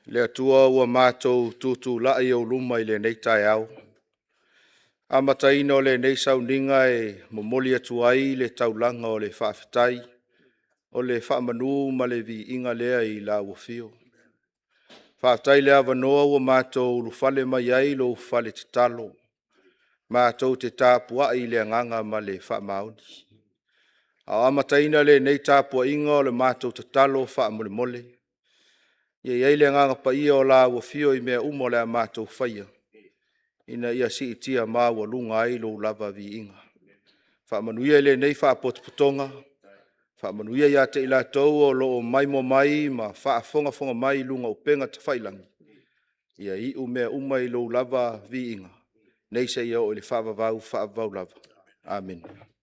Le Atua ua matou tutulai i ou luma i lenei taeao, amataina o lenei sauniga e momoli atu ai le taulaga o le faafetai, o le faamanu ma le viiga lea i Lau Afio. Faafetai i le avanoa ua matou ulufale mai ai i lou fale tatalo matou te tapuai i le agaga ma le faamaoni. A o amataina lenei tapuaiga, o le matou tatalo faamolemole, ia i ai le Agaga Paia o Lau Afio i mea uma o le a matou faia, ina ia siitia maualuga ai lou lava viiga. Faamanuia i lenei faapotopotoga, faamanuia ia te i latou o lo o maimoa mai ma faafogafoga mai i luga o upega tafailagi, ia iu mea uma i lou lava viiga, nei seia oo i le faavavau, faavavau lava. Amene.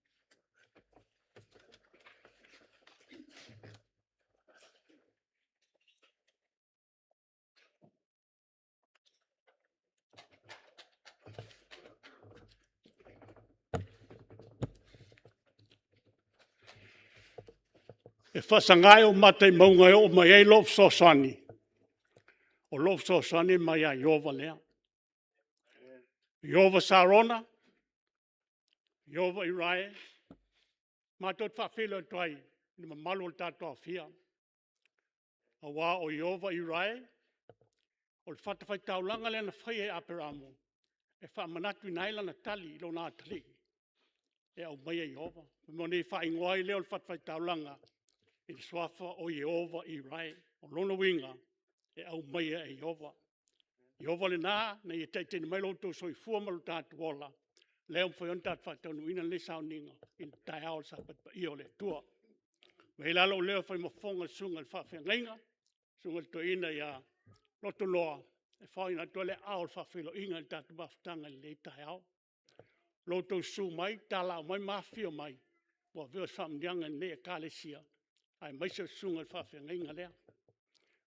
E faasaga i ou mata i mauga e oo mai ai lou fesoasoani, o lou fesoasoani e mai ia Ieova lea. Ieova Sarona, Ieova Irae, matou te faafeiloai atu ai i le mamalu o le tatou aofia, aua o Ieova Irae, o le fatafaitaulaga lea na faia e Aperamo e faamanatuina ai lana tali i lona atalii e aumaia Ieova. Ona faaigoa ai lea o le fatafaitaulaga i le suafa o Ieova Irae. O lona uiga, e aumaia e Ieova. Ieova lena na ia taitaiina mai lo outou soifua ma lo tatou ola, lea ua mafai ona tatou faataunuuina lenei sauniga i le taeao o le Sapati paia o le Atua. E avea ai lou leo e fai ma fofoga o le susuga i le faafeagaiga, le susuga i le toeaina ia Lotonoa, e faoina atu ai le aao o le faafeiloaiga i le tatou mafutaga i lenei taeao. Lo outou susu mai, talaaao mai ma afifio mai, ua avea o se faamanuiaga i lenei Ekalesia, aemaise o le susuga i le faafeagaiga lea.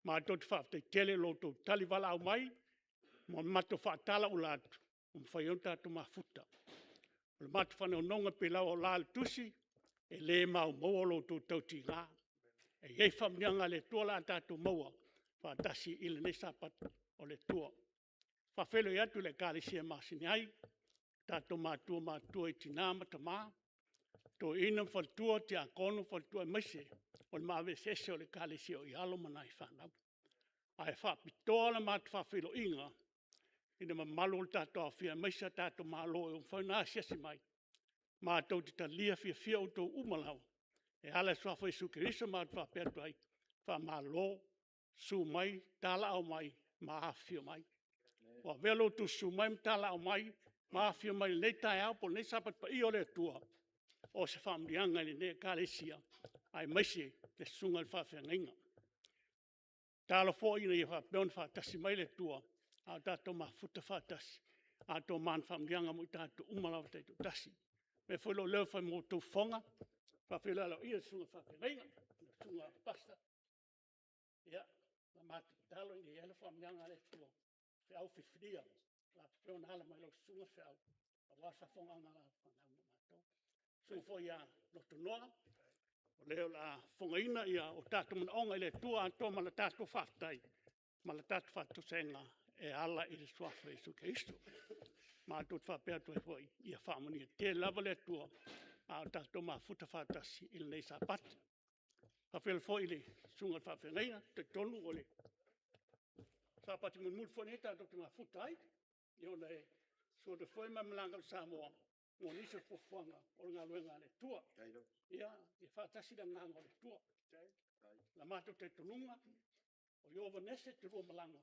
Matou te faafetai tele i lo outou talavalaau mai ma le matou faatalaula atu, ua mafai ai ona tatou mafuta. O le matou faanonoga e pei lava o la i le tusi, e le maumauina lo outou tautiga. E i ai faamanuiaga a le Atua o le a tatou maua faatasi i lenei Sapatu o le Atua. E faafeiloai atu i le Ekalesia e masani ai, tatou matua matutua i tina ma tama, toeaiina ma faletua, tiakono ma faletua, aemaise o le maave eseese o le Ekalesia o i alo ma nai fanau. Ae faapitoa la matou faafeiloaiga i le mamalu o le tatou aofia aemaise a tatou malo ua mafai ona asiasi mai. Matou te talia fiafia outou uma lava e ala i le suafa o Iesu Keriso. Matou te faapea atu ai, faamalo susu mai, talaaao mai ma afifio mai. Ua avea lo outou susu mai ma talaaao mai ma afifio mai i lenei taeao po o lenei Sapati paia o le Atua, o se faamanuiaga i lenei Ekalesia, aemaise le susuga i le faafeagaiga. Tatalo foi ina ia faapea ona faatasi mai le Atua a o tatou mafuta faatasi, atoa ma ni faamanuiaga mo i tatou uma lava taitoatasi. E avea foi lou leo e fai ma o outou fofoga, e faafeiloai aloaia i le susuga i le faafeagaiga, le susuga Pastor. Ia, o le matou tatalo ia i ai le faamanuiaga a le Atua i feau filifilia o le a faapea ona ala mai i lau susuga le feau aua le faafofogaaga a lau fanau ma matou. Le susuga foi ia Lotonoa, o le o le a fofogaina o tatou manaoga i le Atua atoa ma le tatou faafetai ma le tatou faatoesega e ala i le suafa o Iesu Keriso. Matou te faapea atu ai foi, ia faamanuia tele lava le Atua a o tatou mafuta faatasi i lenei Sapati. E faafeiloai foi i le susuga i le faafeagaiga, ou te talitonu o le Sapati mulimuli foi lenei tatou te mafuta ai, ona e susue atu foi ma malaga atu i Samoa mo nisi o fuafuaga o le galuega a le Atua. Ia faatasi le agaga o le Atua. O le matou talitonuga, o Ieova Nesi e te lua malaga,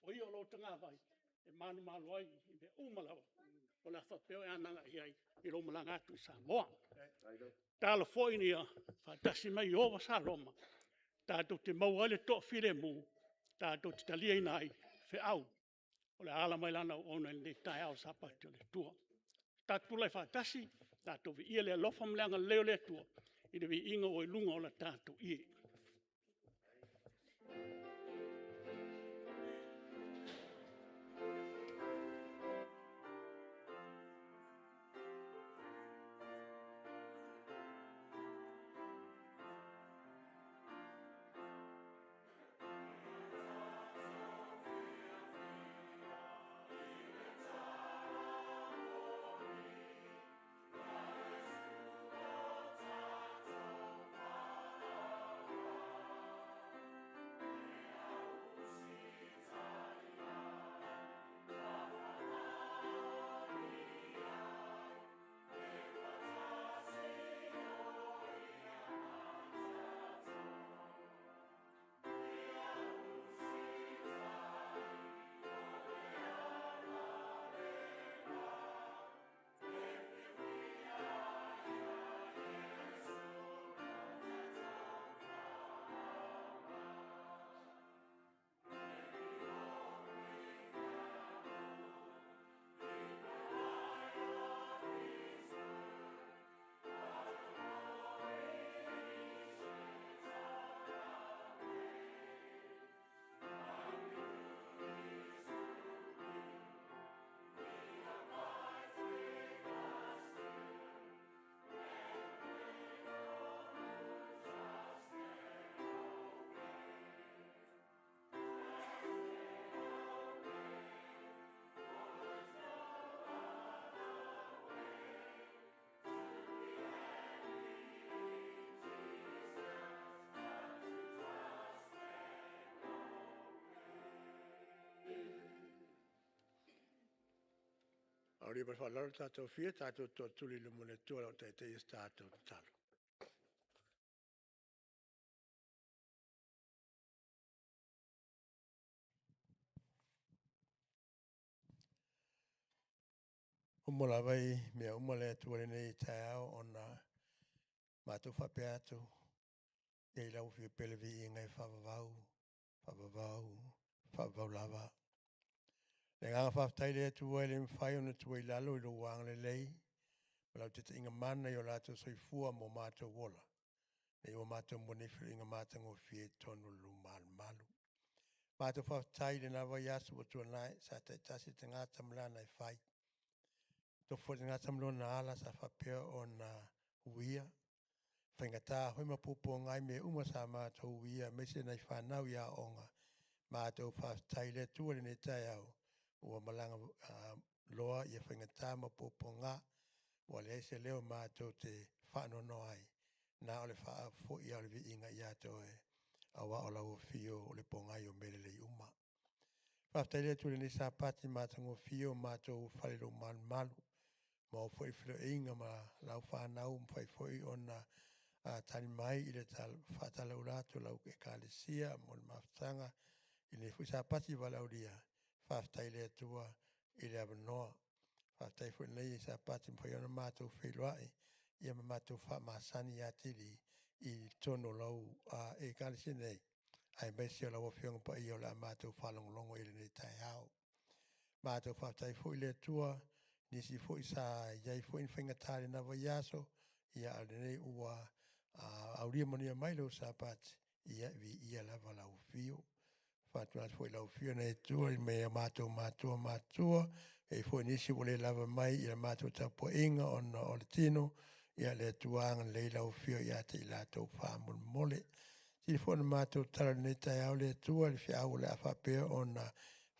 o Ia o lou tagavai e malumalu ai i mea uma lava o le a faapea ona e agai i ai i lou malaga atu i Samoa. Tatalo foi ina ia faatasi mai Ieova Saloma tatou te maua ai le toafilemu, tatou te taliaina ai feau o le a ala mai i lana auauna i lenei taeao Sapati o le Atua. Tatou tulai faatasi, tatou viia le alofa ma le agalelei o le Atua i le viiga ua i luga o le tatou ie. Aulia ma le faaaloalo le tatou Afio, tatou tootuli i luma o le Atua o lo o taitai se tatou tatalo. Uma lava i mea uma le Atua i lenei taeao ona matou faapea atu, ia i lau Afio pea le viiga e faavavau, faavavau, faavavau lava. Le agaga faafetai le Atua e le mafai ona tuua i lalo i lou agalelei ma lau taitaiga mana i o latou soifua ma o matou ola, ina ua matou maua nei felauaiga matagofie i totonu o le malumalu. Matou faafetai i lena vaiaso ua tuanai sa taitasi le tagata ma lana e fai. Tofu foi le tagata ma lona ala sa faapea ona uia, faigata foi ma puapuaga ai mea uma sa matou uia aemaise nai fanau i aoaoga. Matou faafetai i le Atua i lenei taeao ua malaga loa ia faigata ma puapuaga, ua leai se leo matou te faanoanoa ai, na o le faafoi lava o le viiga ia te Oe, aua o lau afio o le pogai o mea lelei uma. Faafetai le Atua i lenei Sapati matagofie ua matou fale i lou malumalu, maua foi felauaiga ma lau fanau ua mafai foi ona tali mai i le faatalaula atu a lau Ekalesia mo le mafutaga i lenei foi Sapati valaaulia. Faafetai i le Atua i le avanoa. Faafetai foi i lenei Sapati ua mafai ona matou feiloai ia ma matou faamasani atili i totonu o lau Ekalesia nei, aemaise o lau Afioga Paia o le a matou faalogologo i ai i lenei taeao. Matou faafetai foi i le Atua i nisi foi sa i ai foi ni faigata i lena vaiaso, a o lenei ua aulia manuia mai lou Sapati, ia viia lava lau afio. E faatulou atu foi i lau afio le Atua i o matou matua matutua, e i ai foi nisi ua le lava mai i le matou tapuaiga ona o le tino, ia le Atua agalelei lau afio ia te i latou faamolemole. Sili foi ona matou tatalo i lenei taeao le Atua i le feau o le a faapea ona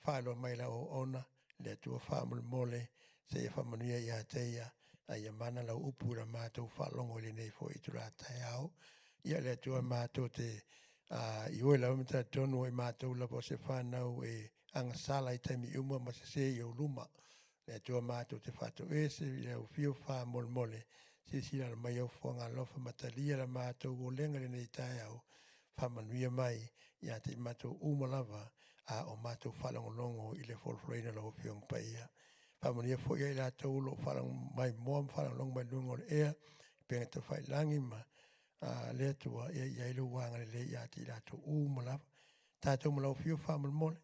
faailoa mai e lau auauna, le Atua faamolemole se i faamanuia ia te ia, a ia mana lau upu i la matou faalogo i lenei foi itula taeao. Ia le Atua matou te ioe lava ma talitonu o i matou lava o se fanau e agasala i taimi uma ma sese i ou luma. Le Atua matou te faatoese i lau afio faamolemole, silasila mai au fofoga ma talia la matou olega i lenei taeao, faamanuia mai ia te i matou uma lava a o matou faalogologo i le folafolaina o lau Afioga Paia. Faamanuia foi ia i latou o lo o faalogo maimoa ma faalogologo mai i luga o le ea, upega tafailagi ma le Atua, ia i ai lou agalelei ia te i latou uma lava. Tatou ma lau afio faamolemole,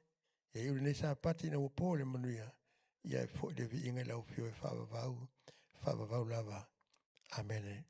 ia iu lenei Sapati ina ua po i le manuia, ia foi le viiga i lau afio e faavavau, faavavau lava. Amene.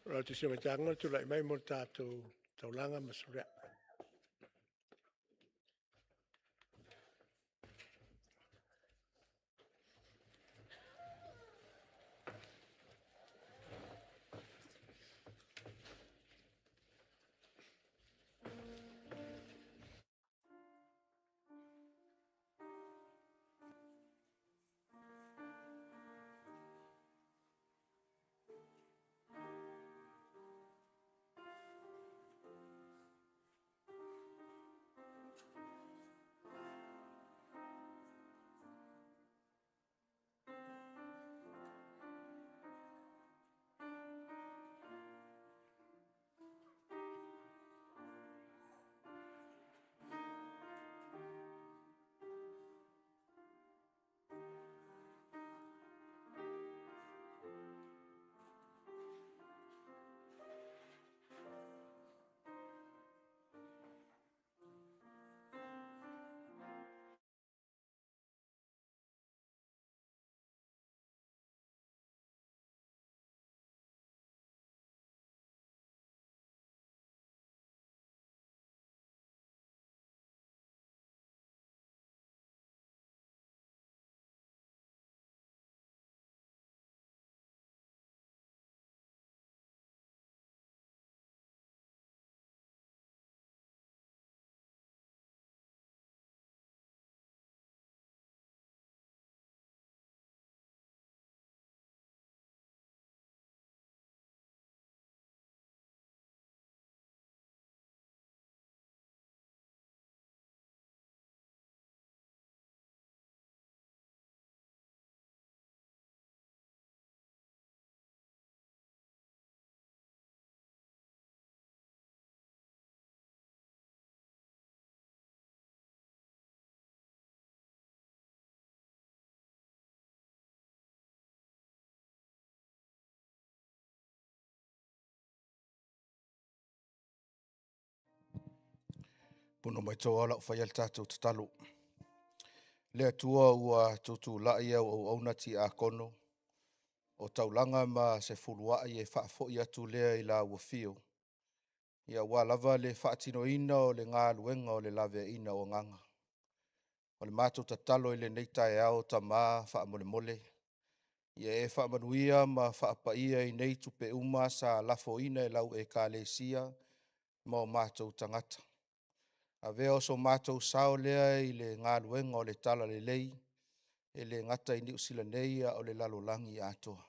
O le Tusi tulai mai mo le tatou taulaga ma Fesootaiga. Pono mai o lau faia le tatou tatalo. Le Atua ua tutulai au auauna tiakono o taulaga ma se fuluai e faafoi atu lea i lau afio, aua lava le faatinoina o le galuega o le laveaiina o agaga. O le matou tatalo i lenei taeao, Tama faamolemole, ia e faamanuia ma faapaia i nei tupe uma sa lafoina e lau Ekalesia ma o matou tagata. Avea o so matou sao lea i le galuega o le Talalelei, e le gata i Niu Sila nei a o le lalolagi atoa.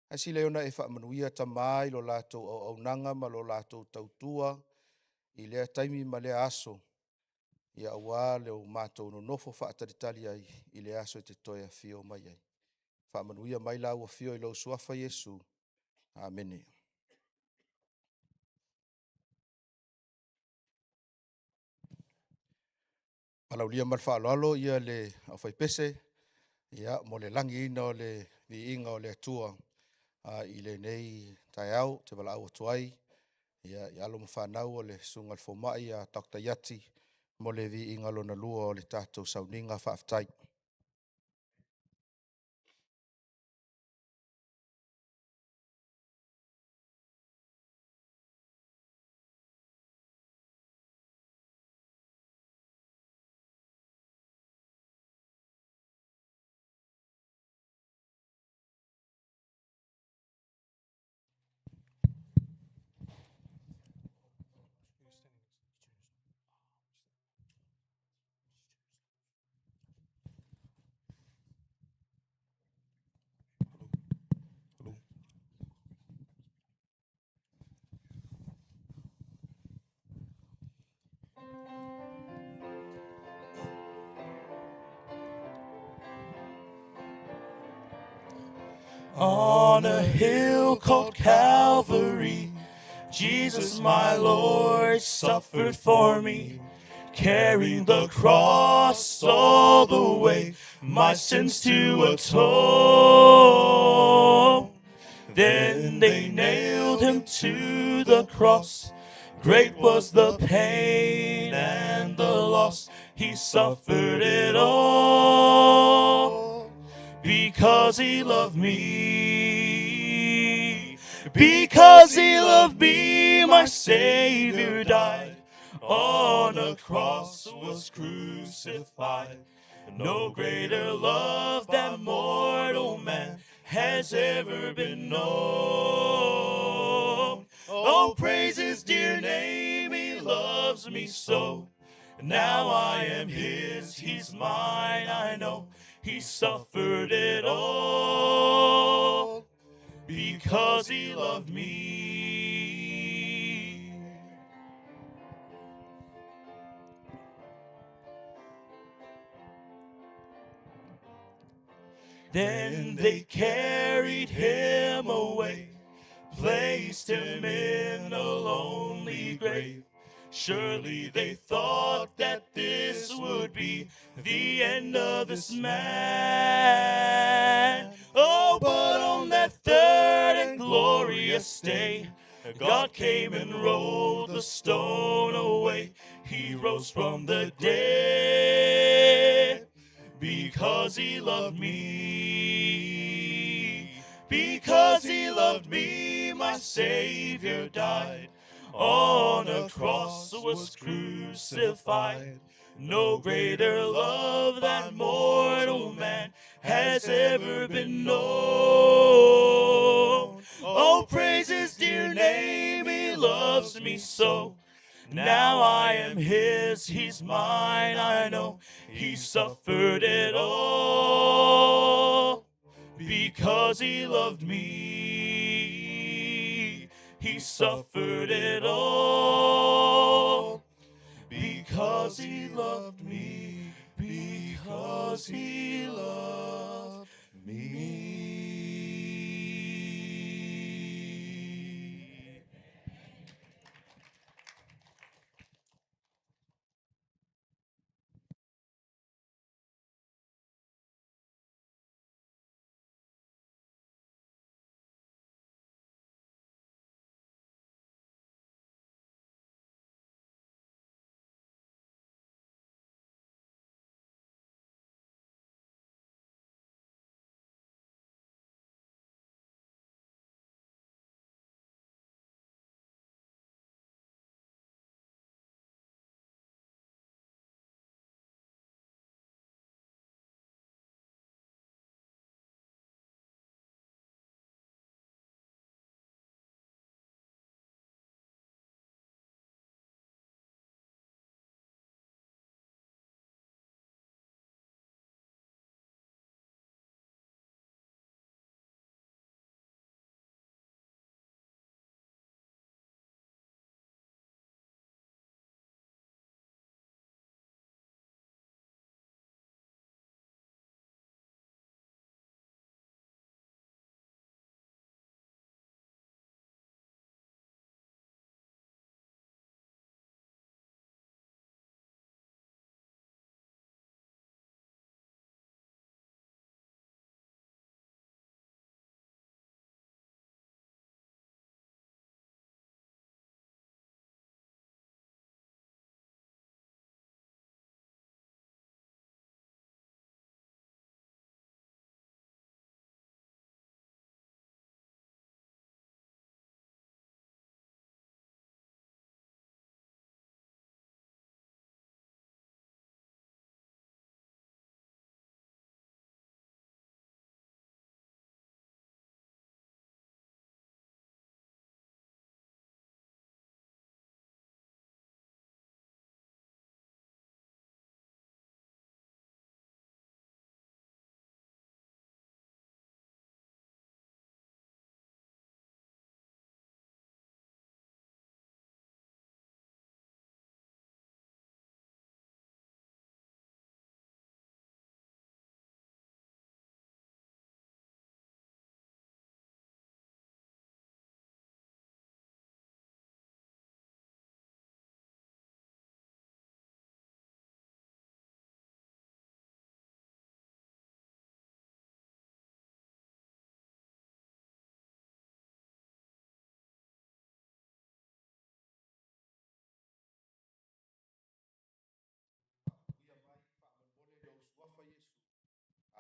Ae sili ai ona e faamanuia Tama i lo latou auaunaga ma lo latou tautua i lea taimi ma lea aso, aua lo matou nonofo faatalitali ai i le aso e te toe afio mai ai. Faamanuia mai lau Afio i lou Suafa Iesu. Amene. E valaaulia ma le faaaloalo le aufaipese mo le lagiina o le viiga o le Atua i lenei taeao. Ou te valaau atu ai i alo ma fanau a le Susuga i le Fomai ia Dr. Iati mo le viiga lona lua o le tatou sauniga. Faafetai. On a hill called Calvary, Jesus my Lord suffered for me, carrying the cross all the way, my sins to atone. Then they nailed him to the cross. Great was the pain and the loss. He suffered it all because he loved me. Because he loved me, my Savior died. On a cross was crucified. No greater love than mortal man has ever been known. Oh, praise his dear name, he loves me so. Now I am his, he's mine, I know. He suffered it all because he loved me. Then they carried him away, placed him in a lonely grave. Surely they thought that this would be the end of this man. Oh, but on that third and glorious day, God came and rolled the stone away. He rose from the dead because he loved me. Because he loved me, my Savior died. On a cross was crucified. No greater love than mortal man has ever been known. Oh, praise his dear name, he loves me so. Now I am his, he's mine, I know. He suffered it all because he loved me. He suffered it all because he loved me. Because he loved me.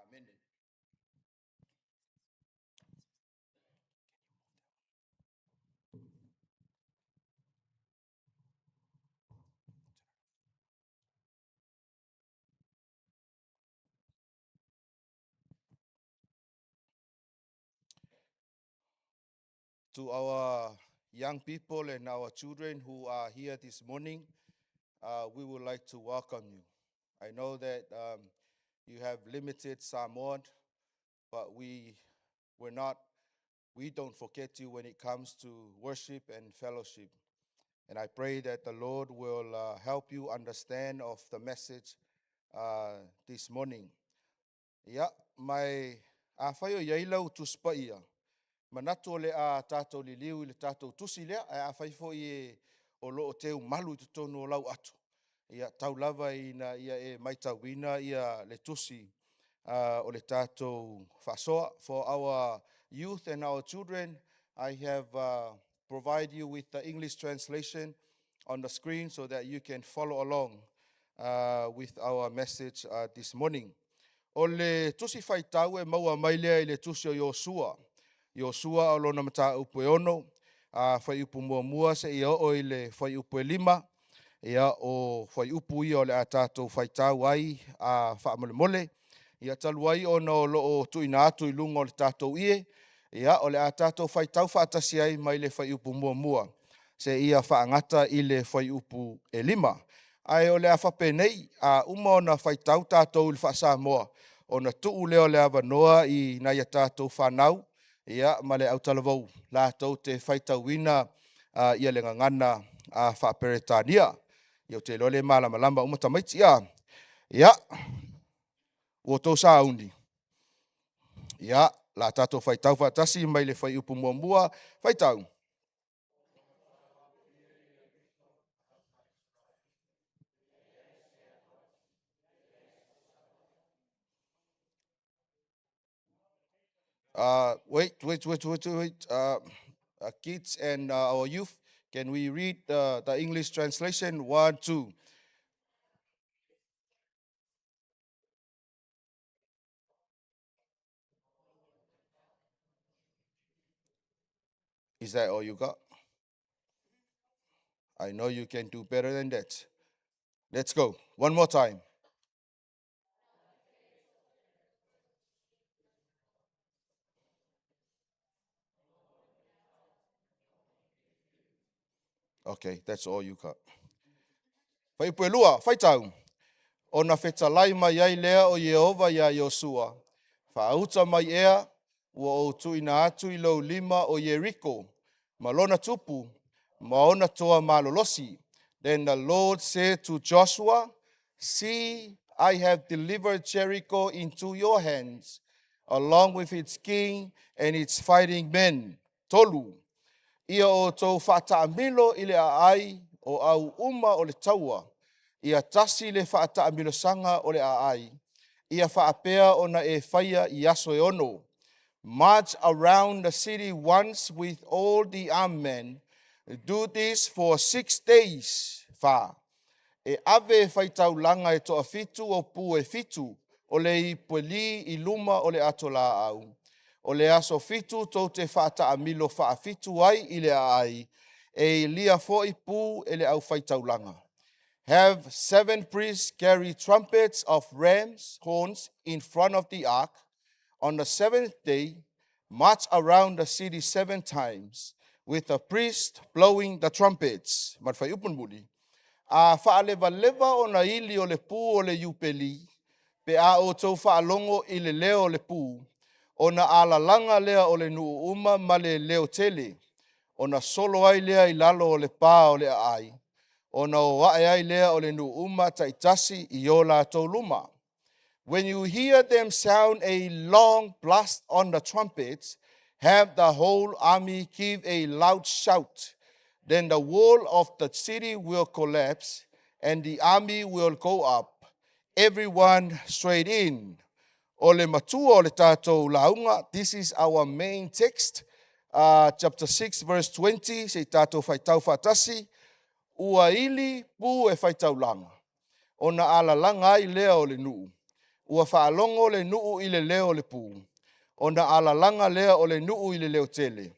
Amene. To our young people and our children who are here this morning, we would like to welcome you. I know that you have limited Samoan, but we we're not, we don't forget you when it comes to worship and fellowship. And I pray that the Lord will help you understand of the message this morning. Ia, ma afai o i ai lau Tusi Paia, manatu o le a tatou liliu i le tatou tusi lea, ae afai foi e o lo o teumalu i totonu o lau ato, ia tau lava ina ia e matauina ia le tusi o le tatou faasoa. For our youth and our children, I have provided you with the English translation on the screen so that you can follow along with our message this morning. O le tusi faitau e maua mai lea i le tusi o Iosua. Iosua o lona mataupu e 6, a fuaiupu 1 seia oo i le fuaiupu e 5. Ia o fuaiupu ia o le a tatou faitau ai a faamolemole. Ia talu ai ona o lo o tuuina atu i luga o le tatou ie, ia o le a tatou faitau faatasi ai mai le fuaiupu 1 seia faagata i le fuaiupu e 5. Ae o le a faapenei, a uma ona faitau tatou i le faa-Samoa, ona tuu lea o le avanoa i nai a tatou fanau ia ma le autalavou latou te faitauina ia le gagana faa-Peretania. Ia ou te iloa o lea e malamalama uma tamaiti. Ia, ia ua outou sauni. Ia, o le a tatou faitau faatasi mai le fuaiupu 1, faitau. Wait, wait, wait, wait, wait. Kids and our youth, can we read the English translation? One, two. Is that all you got? I know you can do better than that. Let's go. One more time. Okay, that's all you got. Fuaiupu e 2, faitau. Ona fetalai mai ai lea o Ieova iā Iosua, faauta mai ea, ua ou tuuina atu i lou lima o Ieriko, ma lona tupu, ma ona toa malolosi. Then the Lord said to Joshua, "See, I have delivered Jericho into your hands, along with its king and its fighting men." 3. Ia outou faataamilo i le aai o au uma o le taua, ia tasi le faataamilosaga o le aai, ia faapea ona e faia i aso e 6. March around the city once with all the armed men. Do this for 6 days. 4. E ave e faitaulaga e toafitu o pu e fitu o le Iupeli i luma o le ato laau. O le aso 7 tou te faataamilo faafitu ai i le aai, e ilia foi pu e le au faitaulaga. Have seven priests carry trumpets of ram's horns in front of the ark. On the seventh day, march around the city seven times, with the priest blowing the trumpets. Ma le fuaiupu mulimuli. A faalevaleva ona ili o le pu o le Iupeli, pe a outou faalogo i le leo o le pu, ona alalaga lea o le nuu uma ma le leo tele, ona solo ai lea i lalo o le pā o le aai, ona o ae ai lea o le nuu uma taitasi i o latou luma. When you hear them sound a long blast on the trumpets, have the whole army give a loud shout. Then the wall of the city will collapse and the army will go up, everyone straight in. O le matua o le tatou lauga, this is our main text, chapter 6, verse 20, se i tatou faitau faatasi, ua ili pu e faitaulaga, ona alalaga ai lea o le nuu. Ua faalogo le nuu i le leo o le pu, ona alalaga lea o le nuu i le leotele,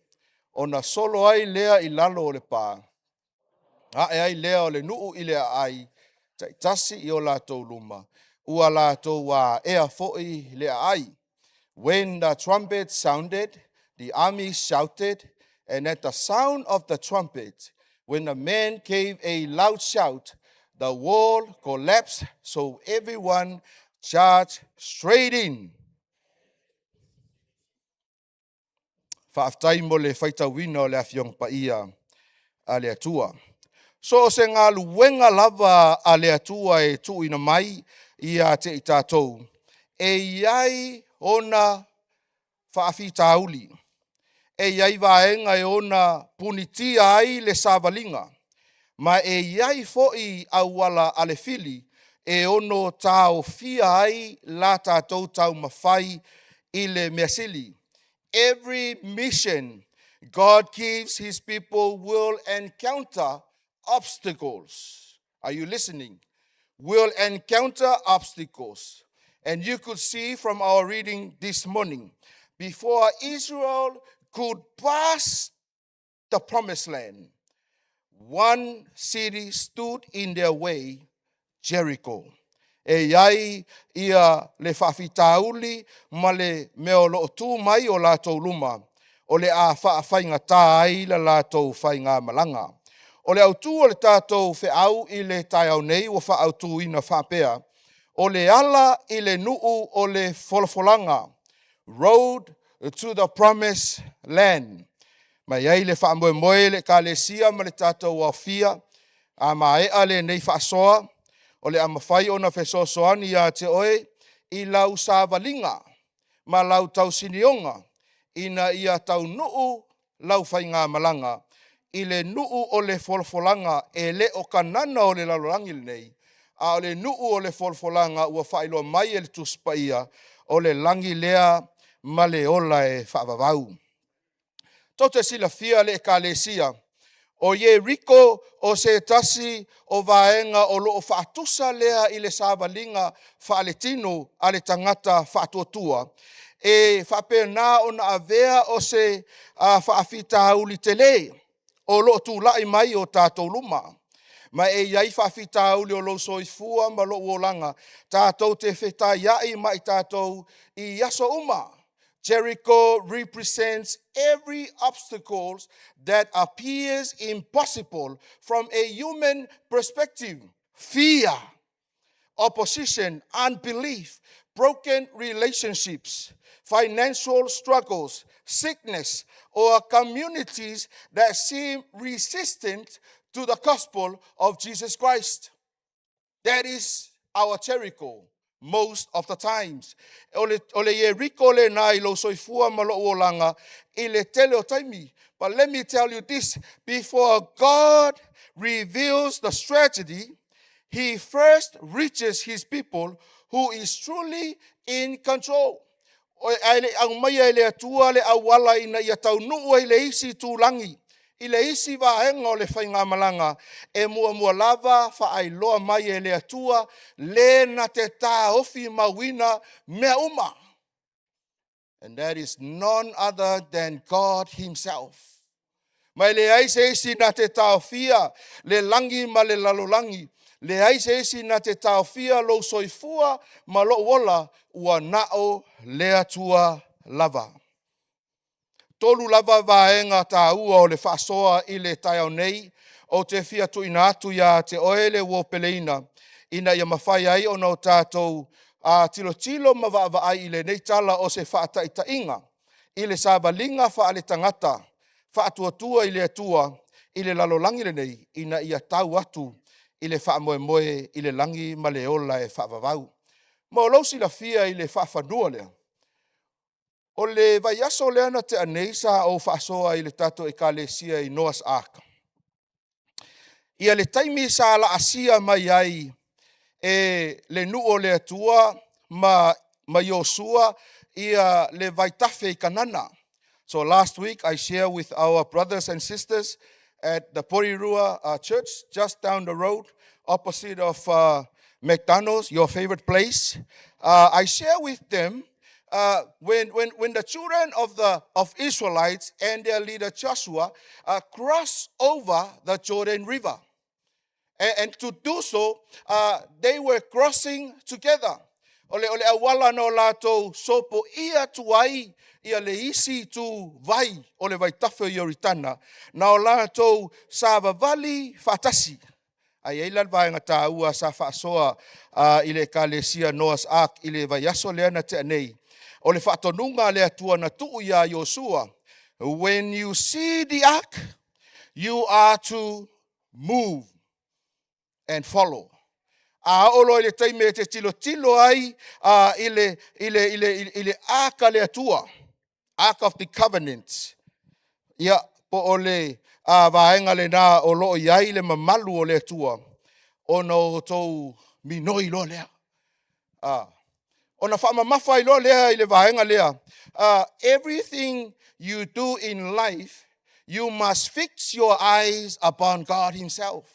ona solo ai lea i lalo o le pa, ae ai lea o le nuu i le aai, taitasi i o latou luma, ua latou aea foi le aai. When the trumpet sounded, the army shouted, and at the sound of the trumpet, when the men gave a loud shout, the wall collapsed, so everyone charged straight in. Faafetai mo le faitauina o le Afioga Paia a le Atua. So o se galuega lava a le Atua e tuuina mai ia te i tatou, e i ai ona faafitauli, e i ai vaega e ona punitia ai le savaliga, ma e i ai foi auala a le fili e ono taofia ai la tatou taumafai i le mea sili. Every mission God gives his people will encounter obstacles. Are you listening? Will encounter obstacles. And you could see from our reading this morning, before Israel could pass the promised land, one city stood in their way, Jericho. E i ai ia le faafitauli ma le mea o lo o tu mai o latou luma, o le a faafaigata ai la latou faigamalaga. O le autu o le tatou feau i le taeao nei ua faaautuina faapea, o le ala i le nuu o le folafolaga, road to the promised land. Ma e i ai le faamoemoe le Ekalesia ma le tatou aofia, a maea lenei faasoa, o le a mafai ona fesoasoani ia te oe i lau savaliga ma lau tausinioga ina ia taunuu lau faigamalaga i le nuu o le folafolaga e le o Kanana o le lalolagi lenei, a o le nuu o le folafolaga ua faailoa mai e le Tusi Paia, o le lagi lea ma le ola e faavavau. Tou te silafia le Ekalesia, o Ieriko o se tasi o vaega o lo o faatusa lea i le savaliga faaletino a le tagata faatuatua, e faapena ona avea o se faafitauli tele o lo o tulai mai o tatou luma. Ma e i ai faafitauli o lou soifua ma lou olaga tatou te fetaiai ma i tatou i aso uma. Jericho represents every obstacle that appears impossible from a human perspective. Fear, opposition, unbelief, broken relationships, financial struggles, sickness, or communities that seem resistant to the gospel of Jesus Christ. That is our Jericho most of the times. O le Ieriko lena i lou soifua ma lou olaga i le tele o taimi. But let me tell you this, before God reveals the strategy, he first reaches his people who is truly in control. Ae le i aumaia e le Atua le auala ina ia taunuu ai le isi itulagi i le isi vaega o le faigamalaga, e muamua lava faailoa mai e le Atua le na te taofi mauina mea uma. And that is none other than God himself. Ma e leai se isi na te taofia le lagi ma le lalolagi, leai se isi na te taofia lou soifua ma lou ola, ua na o le Atua lava. Tolu lava vaega taua o le faasoa i le taeao nei, ou te fia tuuina atu ia te oe le uopeleina, ina ia mafai ai ona o tatou tilotilo ma vaavaai i lenei tala o se faataitaiga i le savaliga faaletagata faatuatua i le Atua i le lalolagi lenei, ina ia tau atu i le faamoemoe i le lagi ma le ola e faavavau. Mo lou silafia i le faafanua lea, o le vaiaso lea na tea nei sa ou faasoa i le tatou Ekalesia i Noah's Ark. Ia le taimi sa laasia mai ai e le nuu o le Atua ma Iosua ia le vaitafe i Kanana. So last week I share with our brothers and sisters at the Porirua Church just down the road opposite of McDonald's, your favorite place. I share with them when the children of Israelites and their leader Joshua crossed over the Jordan River. And to do so, they were crossing together. O le auala na o latou sopoia atu ai ia le isi itu vai o le vaitafe o Ioritana, na o latou savavali faatasi. Ae i ai la le vaega taua sa faasoa i le ekalesia Noah's Ark i le vaiaso lea na tea nei. O le faatonuga a le Atua na tuu iā Iosua, "When you see the ark, you are to move and follow." A oo loa i le taimi e te tilotilo ai i le aka le Atua, Ark of the Covenant, ia, po o le vaega lena o lo o i ai le mamalu o le Atua, ona o tou minoi loa lea. Ona faamamafa ai loa lea i le vaega lea, everything you do in life, you must fix your eyes upon God Himself.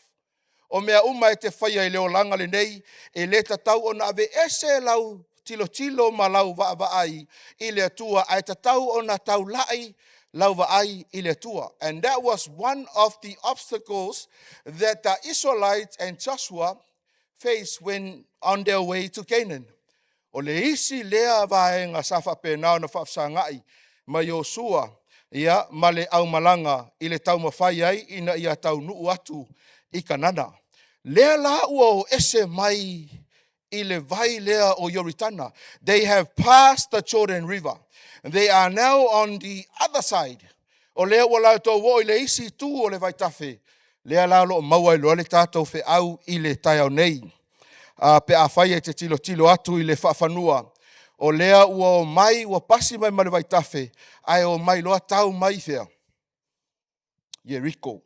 O mea uma e te faia i le olaga lenei, e le tatau ona aveese lau tilotilo ma lau vaavaai i le Atua, ae tatau ona taulai lau vaai i le Atua. And that was one of the obstacles that the Israelites and Joshua faced when on their way to Canaan. O le isi lea vaega sa faapena ona faafesagai ma Iosua ia ma le aumalaga i le taumafai ai ina ia taunuu atu i Kanana. Lea la ua o ese mai i le vai lea o Ioritana. They have passed the Jordan River. They are now on the other side. O lea ua latou o i le isi itu o le vaitafe. Lea la o lo o maua ai loa le tatou feau i le taeao nei. Pe afai e te tilotilo atu i le faafanua, o lea ua o mai, ua pasi mai ma le vaitafe, ae o mai loa tau mai fea? Yeriko.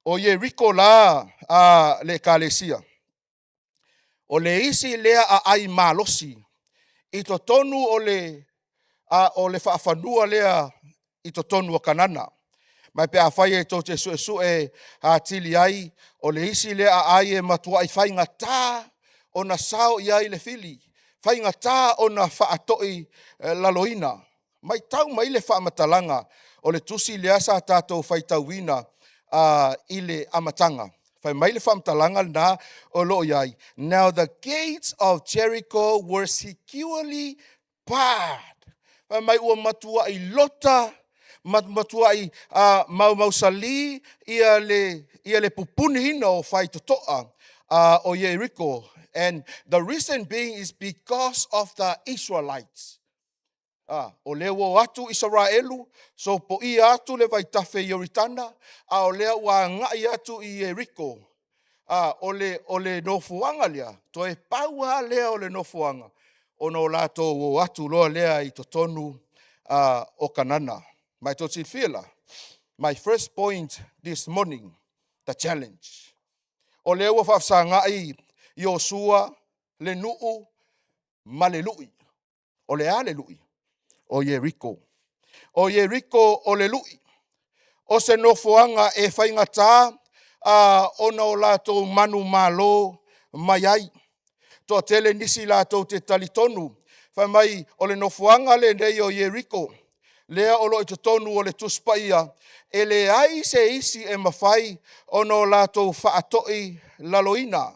O Yeriko la le ekalesia. O le isi lea aai malosi i totonu o le faafanua lea i totonu o Kanana. Ma pe afai e tou te suesue atili ai, o le isi lea aai e matuai faigata ona sao i ai le fili, faigata ona faatoi laloina. Matau mai le faamatalaga o le tusi lea sa tatou faitauina i le amataga. Fai mai le faamatalaga lena o lo o i ai. "Now the gates of Jericho were securely barred." Fai mai ua matuai lota, matuai maumausali ia le pupuniina o faitotoa o Jericho. And the reason being is because of the Israelites. O lea ua o atu Israelu, sopoia atu le vaitafe i Ioritana, a o lea ua agai atu i Yeriko. O le nofoaga lea, toe pau lava lea o le nofoaga, ona o latou o atu loa lea i totonu o Kanana. Ma e tou silafia la, my first point this morning, the challenge. O lea ua faafesagai Iosua le nuu ma le lui. O le a le lui? O Yeriko. O Yeriko o le lui. O se nofoaga e faigata ona o latou manu malo mai ai. Toatele nisi latou te talitonu. Fai mai o le nofoaga lenei o Yeriko, lea o lo o i totonu o le Tusi Paia, e leai se isi e mafai ona o latou faatoi laloina.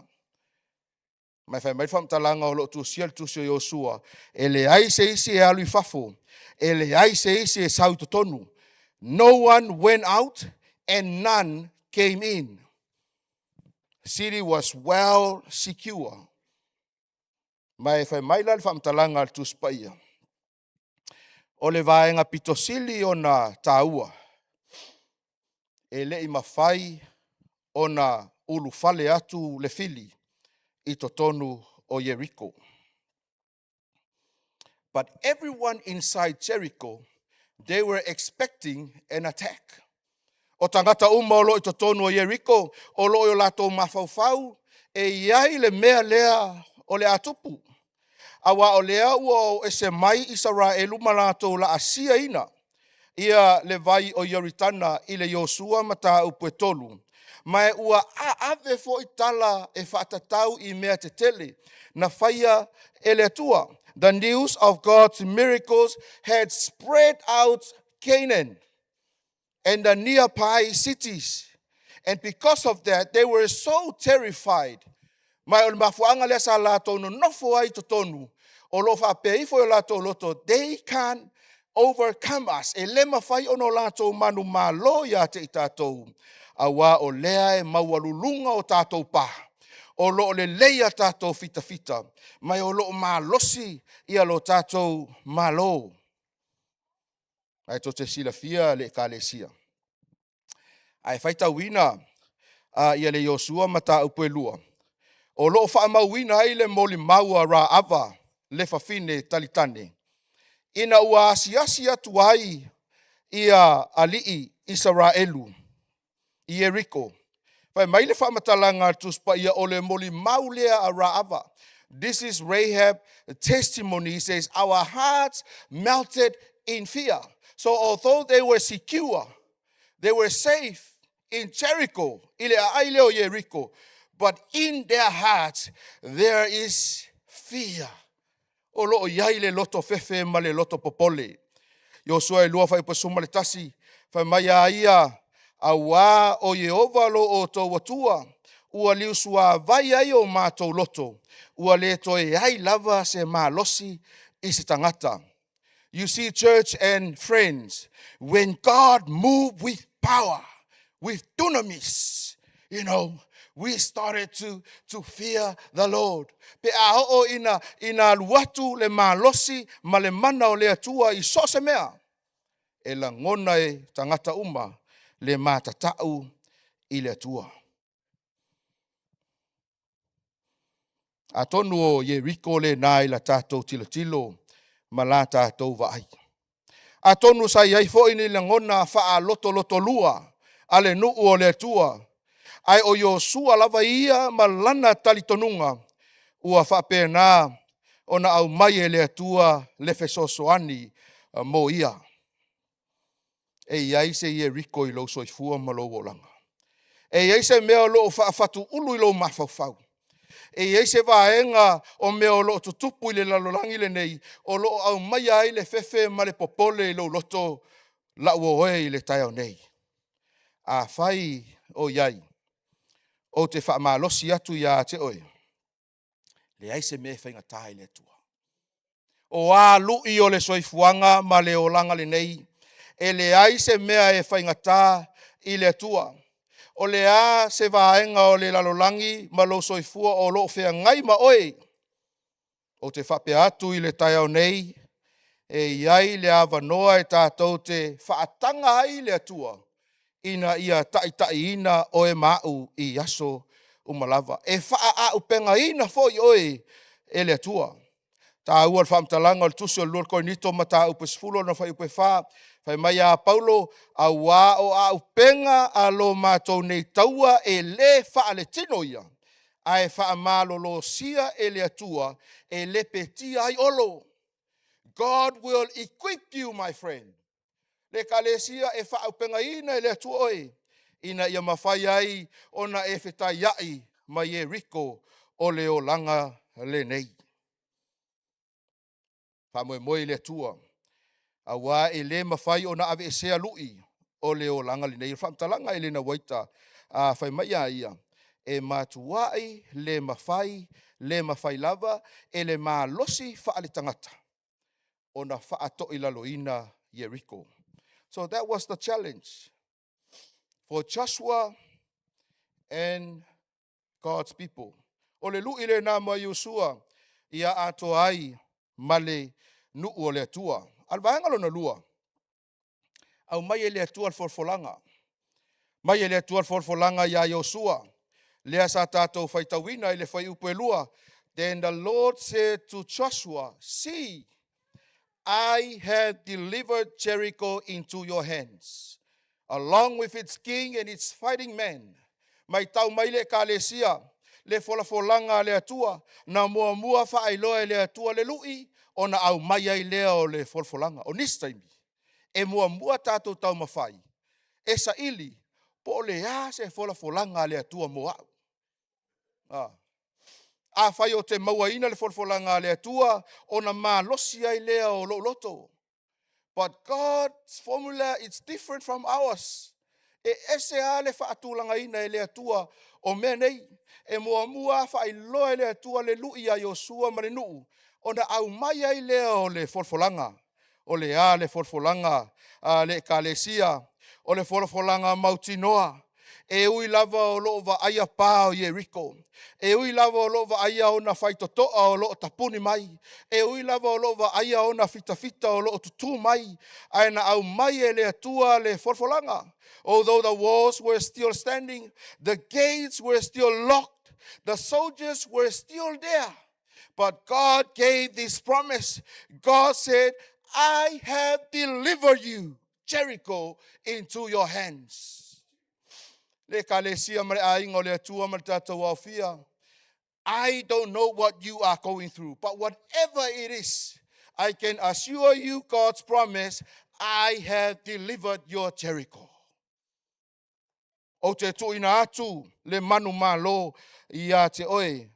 Ma e fai mai le faamatalaga o lo o tusia le tusi o Iosua, e leai se isi e alu i fafo, e leai se isi e sau i totonu. No one went out and none came in. City was well secure. Ma e fai mai la le faamatalaga a le Tusi Paia. O le vaega pitosili ona taua, e le i mafai ona ulufale atu le fili i totonu o Yeriko. But everyone inside Jericho, they were expecting an attack. O tagata uma o lo o i totonu o Yeriko, o lo o i o latou mafaufau, e i ai le mea lea o le a tupu. Aua o lea ua o ese mai Isaraelu ma latou laasiaina ia le vai o Ioritana i le Iosua mataupu e 3. Ma e ua aave foi tala e faatatau i mea tetele na faia e le Atua. The news of God's miracles had spread out Canaan and the nearby cities. And because of that, they were so terrified. Ma o le mafuaaga lea sa latou nonofo ai i totonu, o lo o faapea ifo i o latou loto, they can't overcome us. E le mafai ona latou manumalo ia te i tatou, auā o lea e maualuluga o tatou pa, o lo o lelei a tatou fitafita, ma o lo o malosi ia lo tatou Malo. Ae tou te silafia le Ekalesia, a e faitauina ia le Iosua mataupu e 2, o lo o faamauina ai le molimau a Raava le fafine talitane, ina ua asiasi atu ai ia alii Isaraelu i Ieriko. Fai mai le faamatalaga a le Tusi Paia, o le molimau lea a Raava. This is Rahab testimony. He says, "Our hearts melted in fear." So although they were secure, they were safe in Jericho, i le aai lea o Ieriko, but in their hearts there is fear. O lo o i ai le loto fefe ma le loto popole. Iosua 2 fuaiupu 11, fai mai a ia, auā o Ieova lo outou Atua, ua liusuavai ai o matou loto, ua le toe ai lava se malosi i se tagata. You see, church and friends, when God moved with power, with dunamis, we started to fear the Lord. Pe a oo ina alu atu le malosi ma le mana o le Atua i so o se mea, e lagona e tagata uma le matatau i le Atua. Atonu o Ieriko lena i la tatou tilotilo ma la tatou vaai. Atonu sa i ai foi ni lagona faalotolotolua a le nuu o le Atua, ae o Iosua lava ia ma lana talitonuga ua faapena ona aumai e le Atua le fesoasoani mo ia. E i ai se Ieriko i lou soifua ma lou olaga. E i ai se mea o lo o faafatuulu i lou mafaufau. E i ai se vaega o mea o lo o tutupu i le lalolagi lenei, o lo o aumaia ai le fefe ma le popole i lou loto lau oe i le taeao nei. Afai o i ai, ou te faamalosi atu ia te oe, leai se mea e faigata i le Atua. O a lui o le soifuaga ma le olaga lenei, e leai se mea e faigata i le Atua. O le a se vaega o le lalolagi ma lou soifua o lo o feagai ma oe, ou te faapea atu i le taeao nei, e i ai le avanoa e tatou te faataga ai le Atua ina ia taitaiina oe ma au i aso uma lava. E faaauupegaina foi oe e le Atua. Taua le faamatalaga o le tusi o le 2 Korinito mataupu 10 ona fuaiupu 4, fai mai a Paulo, auā o auupega a lo matou nei taua e le faaletino ia, ae faamalolosia e le Atua e lepetia ai olo. God will equip you, my friend. Le Ekalesia, e faaauupegaina e le Atua oe, ina ia mafai ai ona e fetaiai ma Ieriko o le olaga lenei. Faamoemoe i le Atua, auā e le mafai ona aveesea lui o le olaga lenei. O le faamatalaga a Elena Uaita, a fai mai a ia, e matuai le mafai, le mafai lava e le malosi faaletagata ona faatoilaloina Ieriko. So that was the challenge for Joshua and God's people. O le lui lena ma Iosua ia atoa ai ma le nuu o le Atua. A o le vaega lona lua, aumai e le Atua le folafolaga. Mai e le Atua le folafolaga ia Iosua, lea sa tatou faitauina i le fuaiupu e 2. Then the Lord said to Joshua, "See, I have delivered Jericho into your hands, along with its king and its fighting men." Mai tau mai le Ekalesia, le folafolaga a le Atua, na muamua faailoa e le Atua le lui, ona aumai ai lea o le folafolaga. O nisi taimi, e muamua tatou taumafai e saili Po o le a se folafolaga a le Atua mo au. Afai ou te mauaina le folafolaga a le Atua, ona malosi ai lea o lou loto. But God's formula is different from ours. E ese lava le faatulagaina e le Atua o mea nei. E muamua faailoa e le Atua le lui a Iosua ma le nuu, ona aumai ai lea o le folafolaga. O le a le folafolaga a le Ekalesia? O le folafolaga mautinoa. E ui lava o lo o vaaia pa o Ieriko, e ui lava o lo o vaaia ona faitotoa o lo o tapuni mai, e ui lava o lo o vaaia ona fitafita o lo o tutū mai, ae na aumai e le Atua le folafolaga. Although the walls were still standing, the gates were still locked, the soldiers were still there, but God gave this promise. God said, "I have delivered you, Jericho, into your hands." Le Ekalesia ma le aiga o le Atua ma le tatou aofia. I don't know what you are going through, but whatever it is, I can assure you God's promise: "I have delivered your Jericho." Ou te tuuina atu le manumalo ia te oe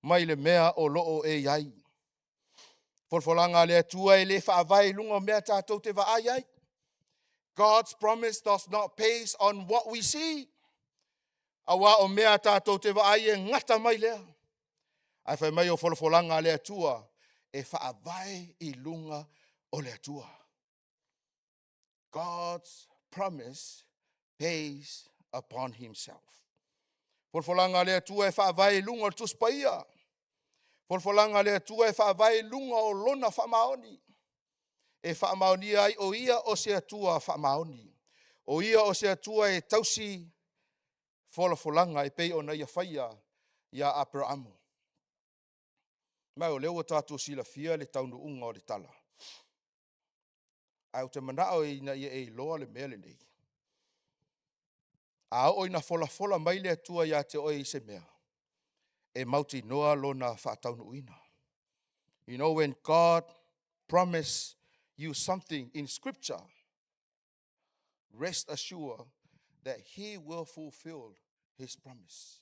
mai le mea o lo o e i ai. Folafolaga a le Atua e le faavae i luga o mea tatou te vaai ai. God's promise does not base on what we see. Aua o mea tatou te vaai e gata mai lea. Ae fai mai o folafolaga a le Atua e faavae i luga o le Atua. God's promise based upon himself. Folafolaga a le Atua e faavae i luga o le Tusi Paia. Folafolaga a le Atua e faavae i luga o lona faamaoni. E faamaonia ai o ia o se Atua faamaoni. O ia o se Atua e tausi folafolaga e pei ona ia faia ia Aperamo. Ma o lea ua tatou silafia le taunuuga o le tala. Ae ou te manao ina ia e iloa le mea lenei. A oo ina folafola mai le Atua ia te oe i se mea, e mautinoa lona faataunuuina. When God promise you something in Scripture, rest assured that He will fulfill His promise.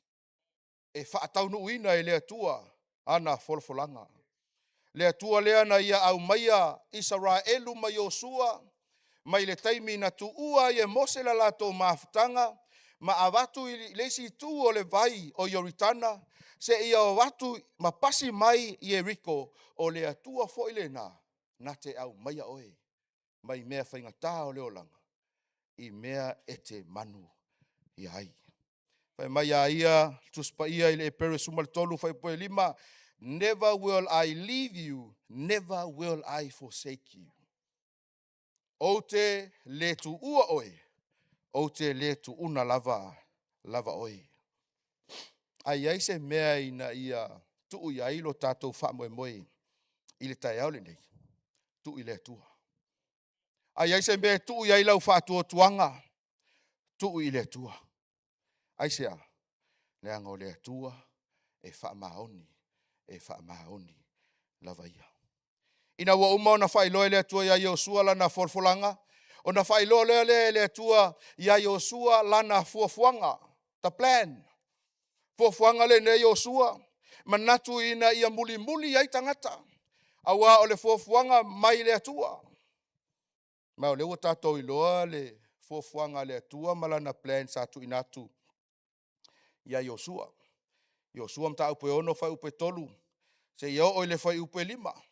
E faataunuuina e le Atua ana folafolaga. Le Atua lea na ia aumaia Isaraelu ma Iosua mai le taimi na tuua ai e Mose le latou mafutaga ma avatu i le isi itu o le vai o Ioritana seia o atu ma pasi mai Ieriko, o le Atua foi lena na te aumaia oe mai mea faigata o le olaga i mea e te manu ia ai. Fai mai a ia Tusi Paia i le Eperu 13 fuaiupu 5, "Never will I leave you, never will I forsake you." Ou te le tuua oe, ou te le tuuna lava lava oe. Ae i ai se mea ina ia tuu i ai lo tatou faamoemoe i le taeao lenei, tuu i le Atua. A i ai se mea e tuu i ai lau faatuatuaga, tuu i le Atua. Aisea? Leaga o le Atua e faamaoni, e faamaoni lava ia. Ina ua uma ona faailoa e le Atua ia Iosua lana folafolaga, ona faailoa lea e le Atua ia Iosua lana fuafuaga, the plan. Fuafuaga lenei Iosua, manatu ina ia mulimuli ai tagata, aua o le fuafuaga mai le Atua. Ma o lea ua tatou iloa le fuafuaga a le Atua ma lana plan sa tuuina atu ia Iosua. Iosua mataupu e 6 fuaiupu e 3 seia oo i le fuaiupu e 5.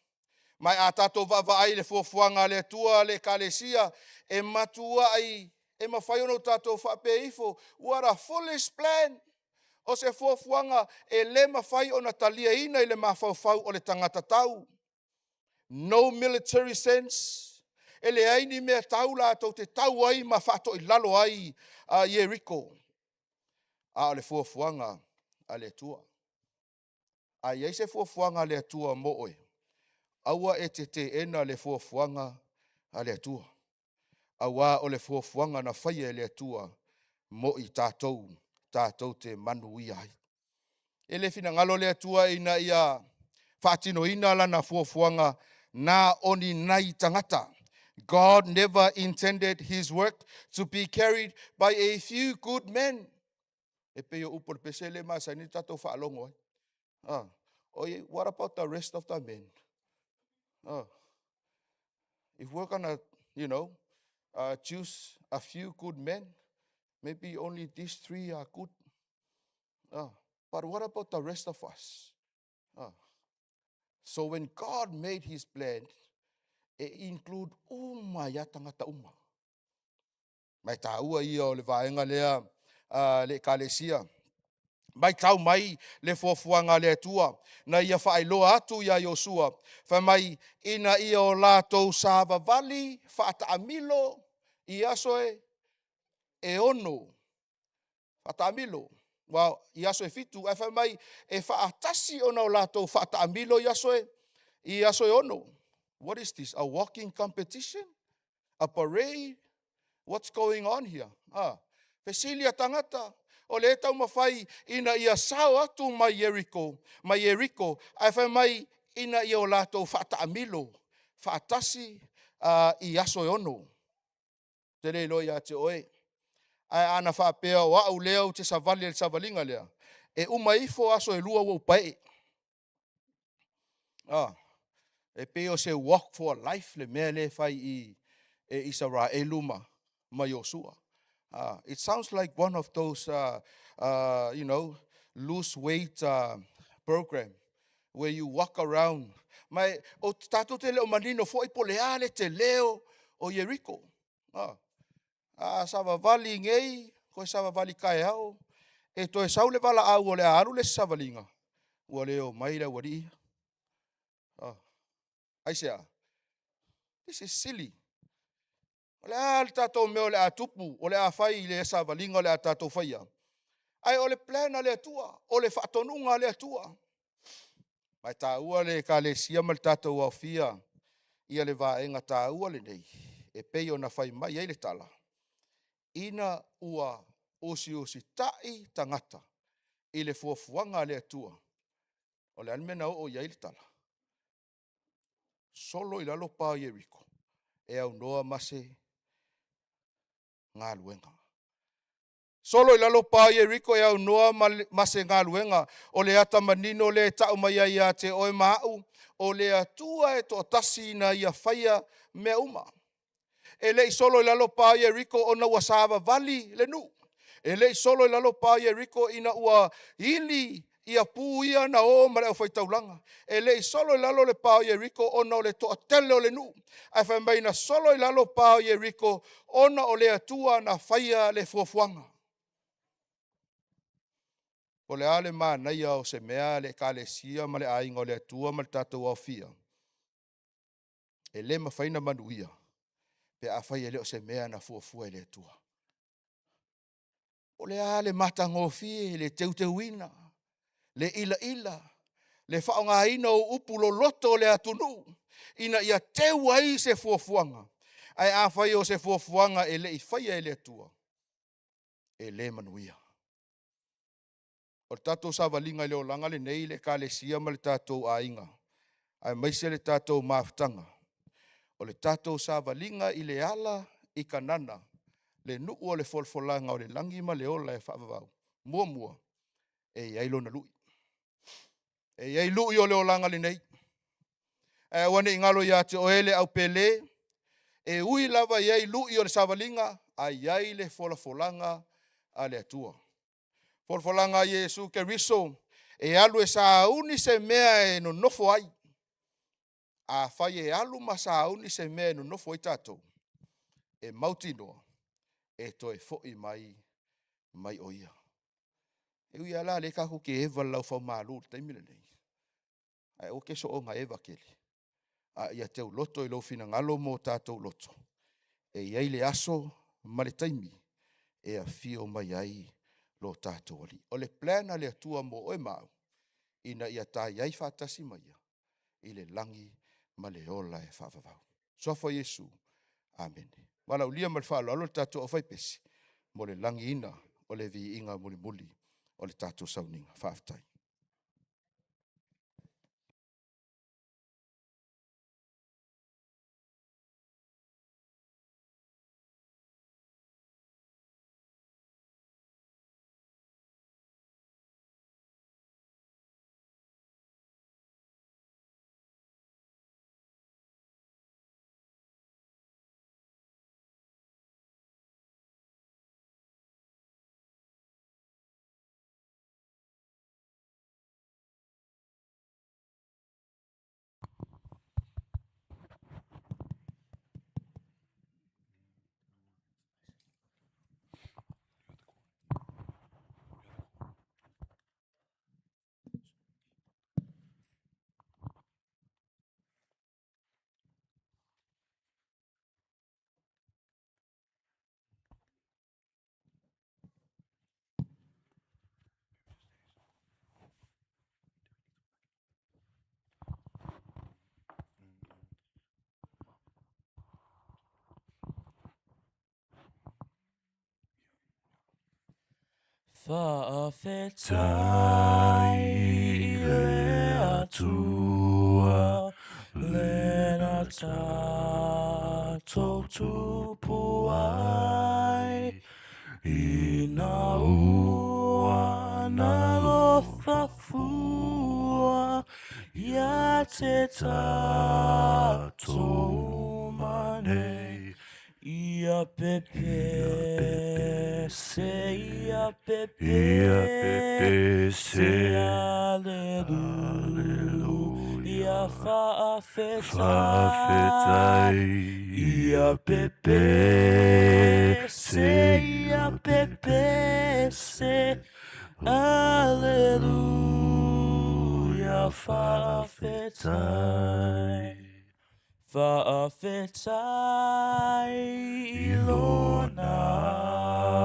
Ma a tatou vaavaai i le fuafuaga a le Atua le Ekalesia, e matuai e mafai ona tatou faapea ifo, what a foolish plan! O se fuafuaga e le mafai ona taliaina i le mafaufau o le tagata tau. No military sense. E leai ni mea tau latou te tau ai ma faatoilalo ai a Ieriko. A o le fuafuaga a le Atua. A i ai se fuafuaga a le Atua mo oe, aua e te teena le fuafuaga a le Atua. Aua o le fuafuaga na faia e le Atua mo i tatou, tatou te manuia ai. E le finagalo le Atua ina ia faatinoina lana fuafuaga na o ni nai tagata. God never intended his work to be carried by a few good men. E pei o upu o le pese lea e masani ona tatou faalogo ai. Ah, oh, what about the rest of the men? Ah, if we're gonna, choose a few good men, maybe only these three are good. Ah, but what about the rest of us? Ah. So when God made his plan, e include uma ia tagata uma. Ma e taua ia o le vaega lea le Ekalesia. Matau mai le fuafuaga a le Atua na ia faailoa atu iā Iosua, fai mai ina ia o latou savavali faataamilo i aso e 6, faataamilo ua i aso e 7, ae fai mai e faatasi ona o latou faataamilo i aso e 6. What is this? A walking competition? A parade? What's going on here? Ah, fesili a tagata, o le taumafai ina ia sao atu mai Yeriko, ae fai mai ina ia o latou faataamilo faatasi i aso e 6. Te le iloa ia te oe, ae ana faapea o au lea ou te savali i le savaliga lea, e uma ifo aso e 2 ua ou paee. Ah, e pei o se walk for life le mea lea e fai i e Isaraelu ma Iosua. It sounds like one of those lose weight program where you walk around. Ma o tatou te le o manino foi po le a le te leo o Yeriko. Ah. A savavali nei, toe savavali kaeao, e toe sau le valaau o le a alu le savaliga, ua le o mai le aualii. Ah. Aisea? This is silly. O le a le tatou mea o le a tupu, o le a fai i le savaliga o le a tatou faia. Ae o le plan a le Atua, o le faatonuga a le Atua. Ma e taua le Ekalesia ma le tatou aofia ia le vaega taua lenei, e pei ona fai mai ai le tala, ina ua usiusitai tagata i le fuafuaga a le Atua, o le a le mea na oo i ai le tala? Solo i lalo pa o Ieriko, e aunoa ma se galuega. Solo i lalo pa o Ieriko e aunoa ma se galuega. O le ata manino lea e tau mai ai ia te oe ma au, o le Atua e toatasi na ia faia mea uma. E le i solo i lalo pa o Ieriko ona ua savavali le nuu. E le i solo i lalo pa o Ieriko ina ua ili ia pu ia na o ma le aufaitaulaga. E le i solo i lalo le pa o Ieriko ona o le toatele o le nuu. Ae fai mai na solo i lalo pa o Ieriko ona o le Atua na faia le fuafuaga. O le a le manaia o se mea le Ekalesia ma le aiga o le Atua ma le tatou aofia, e le mafai ona manuia pe afai e le o se mea na fuafua e le Atua. O le a le matagofie, le teuteuina, le ilaila, le faaaogaina o upu loloto o le atunuu ina ia teu ai se fuafuaga, ae afai o se fuafuaga e le i faia e le Atua, e le manuia. O le tatou savaliga i le olaga lenei, le Ekalesia ma le tatou aiga, aemaise le tatou mafutaga, o le tatou savaliga i le ala i Kanana, le nuu o le folafolaga o le lagi ma le ola e faavavau. Muamua, e i ai lona lui. E i ai lui o le olaga lenei. Ae aua ne i galo ia te oe le aupele, e ui lava i ai lui o le savaliga, a i ai le folafolaga a le Atua. Folafolaga a Iesu Keriso, e alu e sauni se mea e nonofo ai. Afai e alu ma sauni se mea e nonofo ai tatou, e mautinoa e toe foi mai o ia. E ui lava la lea tatou te eva i le laufaumalu i le taimi lenei, ae aua te soona eva tele, a ia teuloto i lou finagalo ma o tatou loto, e i ai le aso ma le taimi e afio mai ai lo tatou Alii. O le plan a le Atua mo oe ma au, ina ia ta i ai faatasi ma ia i le lagi ma le ola e faavavau. Suafa o Iesu, amene. Valaaulia ma le faaaloalo le tatou aufaipese mo le lagiina o le viiga mulimuli o le tatou sauniga. Faafetai. Faafetai i le Atua lena tatou tupu ai, ina ua nalofa fua ia te tatou uma nei. Ia pepese, ia pepese, aleluia, faafetai. Ia pepese, ia pepese, aleluia, faafetai. Faafetai i lona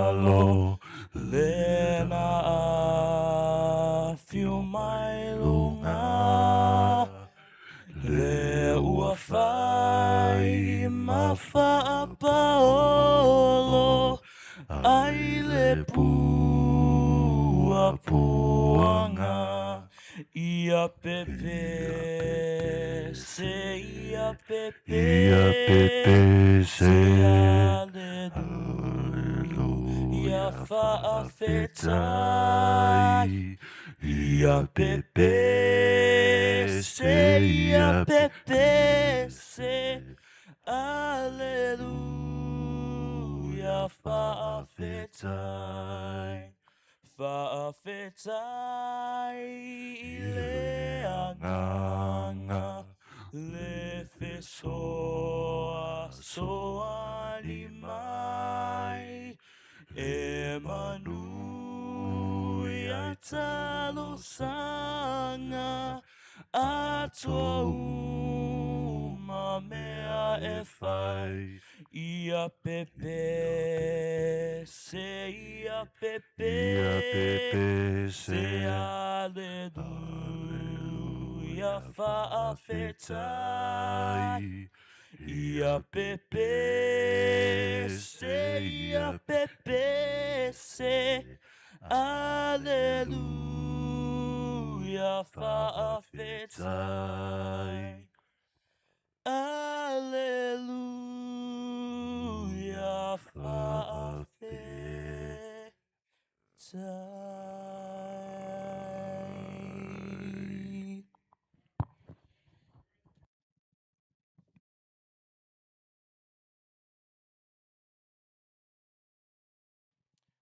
alo, lena afio mai luga, le ua fai ma faapaolo ai le puapuaga. Ia pepese, ia pepese, aleluia, faafetai. Ia pepese, ia pepese, aleluia, faafetai. Faafetai i le Agaga, le fesoasoani mai, e manuia talosaga atoa uma mea e fai. Ia pepese, ia pepese, aleluia, faafetai. Ia pepese, ia pepese, aleluia, faafetai. Aleluia, faafetai.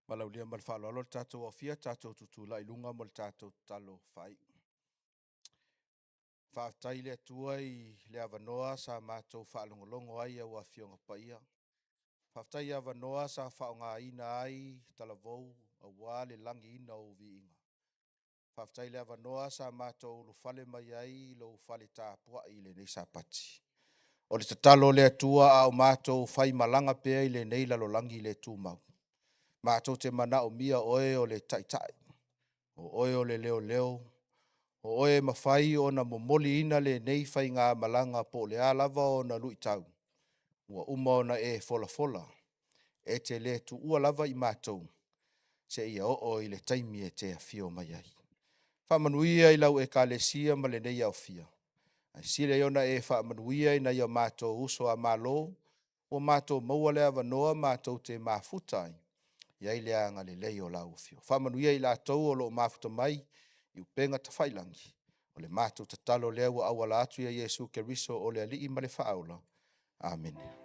Valaaulia ma le faaaloalo le tatou aofia, tatou tutulai i luga mo le tatou tatalo faaiu. Faafetai i le Atua i le avanoa sa matou faalogologo ai i au Afioga Paia. Faafetai i avanoa sa faaaogaina ai talavou aua le lagiina o ou viiga. Faafetai i le avanoa sa matou ulufale mai ai i lou fale tapuai i lenei Sapati. O le tatalo a le Atua a o matou faimalaga pea i lenei lalolagi le tumau, matou te manaomia oe o le Taitai, o oe o le leoleo, o oe e mafai ona momoliina lenei faigamalaga po o le a lava ona luitau, ua uma ona e folafola e te le tuua lava i matou seia oo i le taimi e te afio mai ai. Faamanuia i lau Ekalesia ma lenei aofia, ae sili ai ona e faamanuia i nai o matou uso a Malo ua matou maua le avanoa matou te mafuta ai, e i ai le agalelei o lau Afioga. Faamanuia i latou o lo o mafuta mai i upega tafailagi, o le matou tatalo lea ua auala atu ia Iesu Keriso o le Alii ma le Faaola. Amene.